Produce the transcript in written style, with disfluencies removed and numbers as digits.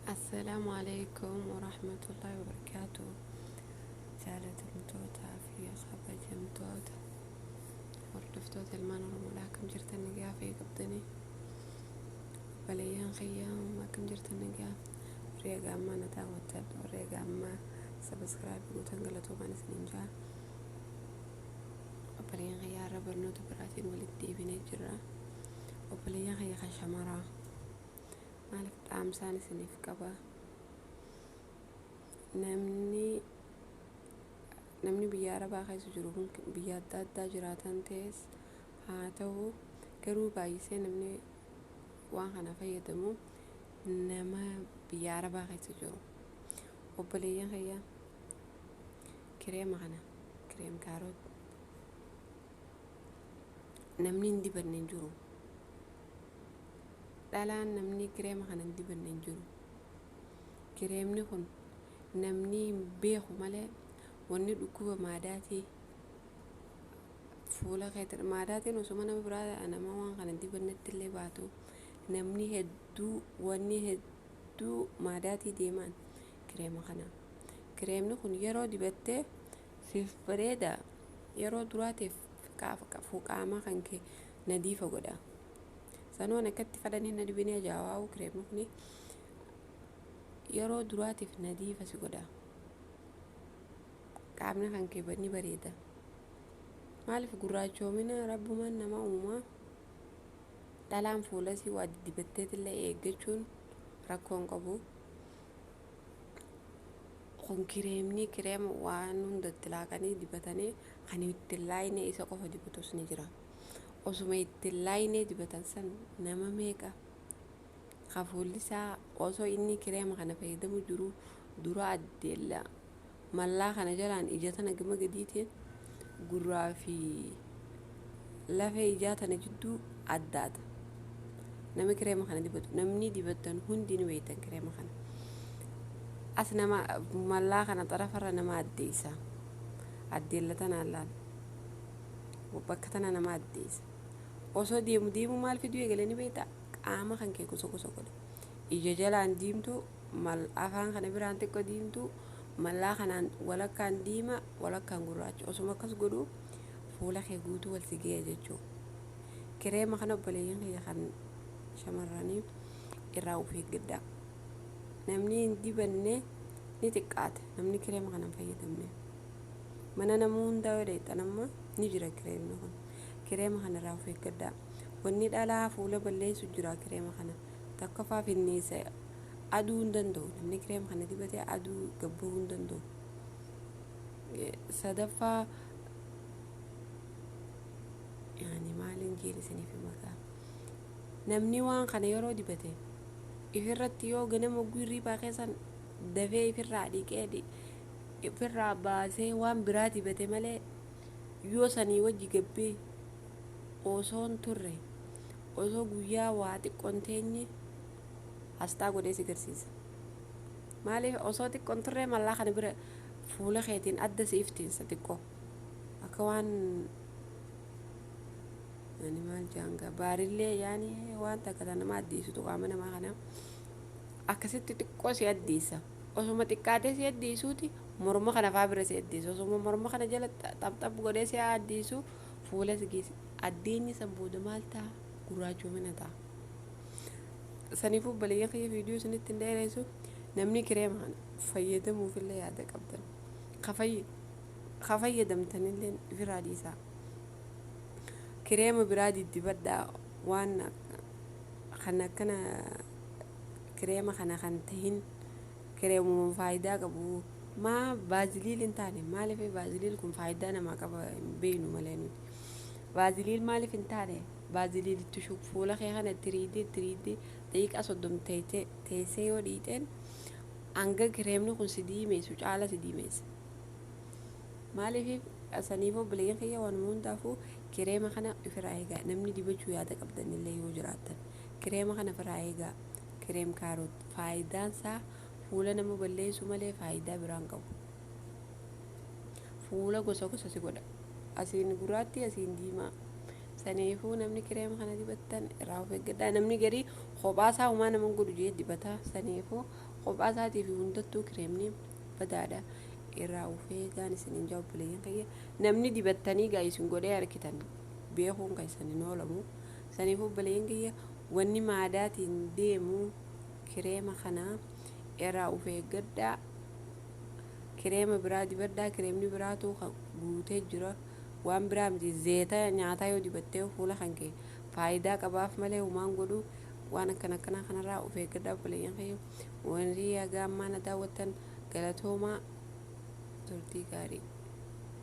Assalaamu alaikum warahmatullahi wabarakaatuh. Jaalatamtootaa fi kabajamtoota hordoftoota ilmaan Oromoodhaa, akkam jirtan? Nagaa fi qabdanii? Obboleeyyan kiyyaa, akkam jirtan? Nagaa? Warri egaa ammaa na daawwattan, warri egaa ammaa subscribe gootan, galatoomaan isiniin jaa. Obboleeyyan kiyyaa, irra barnoota biraatiin walitti deebinee jirra. Obboleeyyan kiyya kan shamaraa, maaliif dhaamsaan isiniif qaba? Namni biyya Arabaa keessa jiru kun, biyya adda addaa jiraatan ta'es haa ta'u, garuu baay'isee namni waan kana fayyadamu nama biyya Arabaa keessa jiru. Obboleeyyan kiyya, kireema kana, cream carrot, namni hin dibanne hin jiru. Dhalaan namni kireema kana hin dibanne hin jiru. Kireemni kun namni hin beeku malee, wanni dhukkuba maadaatii fuula keetti, maadaatiin osuma nama biraa, nama waan kana hin dibannetti illee baatu, namni hedduu, wanni hedduu maadaatii deeman kireema kana. Kireemni kun yeroo dibattee siif bareeda. Yeroo duraatiif qaama kan kee nadiifa godha. Sanoon akkatti fadhanii na dibinee ajaa'aa'u, kireemni kun yeroo duraatiif nadiifa si godha. Qaamni kan kee ni bareeda. Maaliif? Gurraachoomina rabbumaan nama uumaa. Dhalaan fuulasii waa dibatteetillee eeggachuun rakkoo hin qabu. Kun kireemni kireema waan hunda itti laaqanii dibatanii, kan itti laayinee isa qofa dibatus ni jira. Osuma itti laayinee dibatan san, nama meeqa ka fuulli isaa osoo inni kireema kana fayyadamu jiru dura addeella mallaa kana jalaan ija tana gama gadiitiin gurraa fi lafee ijaa tana jidduu addaata. Nama kireema kana dibatu, namni dibattan hundi ni beektan kireema kana. As nama mallaa kana xarafarra nama addeessa. Addeella tanaan laal. Bakka tana nama addeessa. Osoo deemu deemu maal fiduu eegalanii beektaa? Qaama kan kee gosa gosa godha. Ija jalaan diimtuu, mal afaan kana biraan xiqqoo diimtuu, mallaa kanaan walakkaan diimaa, walakkaan gurraacha. Osuma akkas godhu fuula kee guutuu wal si ga'e jechuudha. Kireema kana, obboleeyyan kiyya kan shamarranii, irraa of eeggadhaa. Namni hin dibanne ni xiqqaata. Namni kireema kana hin fayyadamne. Mana nama hundaa yoo dheexan amma ni jira kireemni kun. Kireema kana irraa of eeggadhaa. Wanni dhalaa fuula balleessu jira kireema kana. Takkaffaa, finniisa aduu hin danda'u. Namni kireema kana dibatee aduu gabbahuu hin danda'u. Sadaffaa, yaani maaliin jeen isiniif maqaa, namni waan kana yeroo dibate ifirratti yoo ganama hirribaa keessan dafee ifirraa dhiqee ifirraa baasee waan biraa dibate malee, yoo sanii wajji gabbee osoo hin turre, osoo guyyaa waa xiqqoon teenye, asxaa godhee si garsiisa. Maaliif? Osoo xiqqoon turre mallaa kana bira fuula keetiin adda si iftiinsa xiqqoo, akka waan yani maal jaanga baarillee, yaani waan takka tan nama addeessitu, qaama namaa kana akkasitti xiqqoo si addeessa. Osuma xiqqaatee si addeessuuti morma kana faa bira si addeessa. Osuma morma kana jala xapxap godhee si addeessu, fuula si geessi. Addeenyi san booda maal ta'a? Gurraachomina ta'a. Saniifuu obboleeyyan kiyya, viidiyoo isinitti hin dheeressu. Namni kireema kana fayyadamuufillee yaada qabdan, ka fayyadamtanillee ifirraa dhiisaa, kireema biraa diddibadhaa. Waan kan akkana kireema kana kan tahin, kireemuma faayidaa qabu, maa vaaziliin hin taane? Maaliif vaaziliin kun faayidaa namaa qaba hin beeknu malee nuti. Vaaziliin maaliif hin taane? Vaaziliin itti fuula kee kana itti riidee, itti riidee, daqiiqaa 30 teessee yoo dhiixeen, hanga kireemni kun si diimeessu caala si diimeessa. Maaliif? Saniif obboleeyyan kiyya, waanuma hundaafuu kireema kana ofirraa eegaa. Namni dibachuu yaada qabdanillee yoo jiraattan, kireema kana ofirraa eegaa. Cream carrot faayidaan isaa fuula nama balleessu malee faayidaa biraan qabu. Fuula gosa gosa si godha, asiin gurraatti, asiin diimaa. Saniifuu namni kireema kana dibattan irraa of eeggadhaa. Namni garii kophaa isaa homaa nama godhu jee dibata. Saniifuu Kophaa isaatii fi hundattuu kireemni badaadha. Irraa ufee gaan isin hin jaa obboleeyyan kiyya. Namni dibattanii gaa isin godhee argitan beekuun kan isin hin oolamu. Saniif obboleeyyan kiyya, wanni maadaatiin deemu kireema kana irraa of eeggadhaa. Kireema biraa dibadhaa. Kireemni biraatu guutee jira. Waan biraa miti, zeeta nyaataa yoo dibattee fuula kan kee faayidaa qabaaf malee humaan godhu. Waan akkana akkanaa kanarraa of eeggadhaa obboleeyyan kiyya. Warri haga ammaa na daawwattan galatoomaa, turtii gaarii.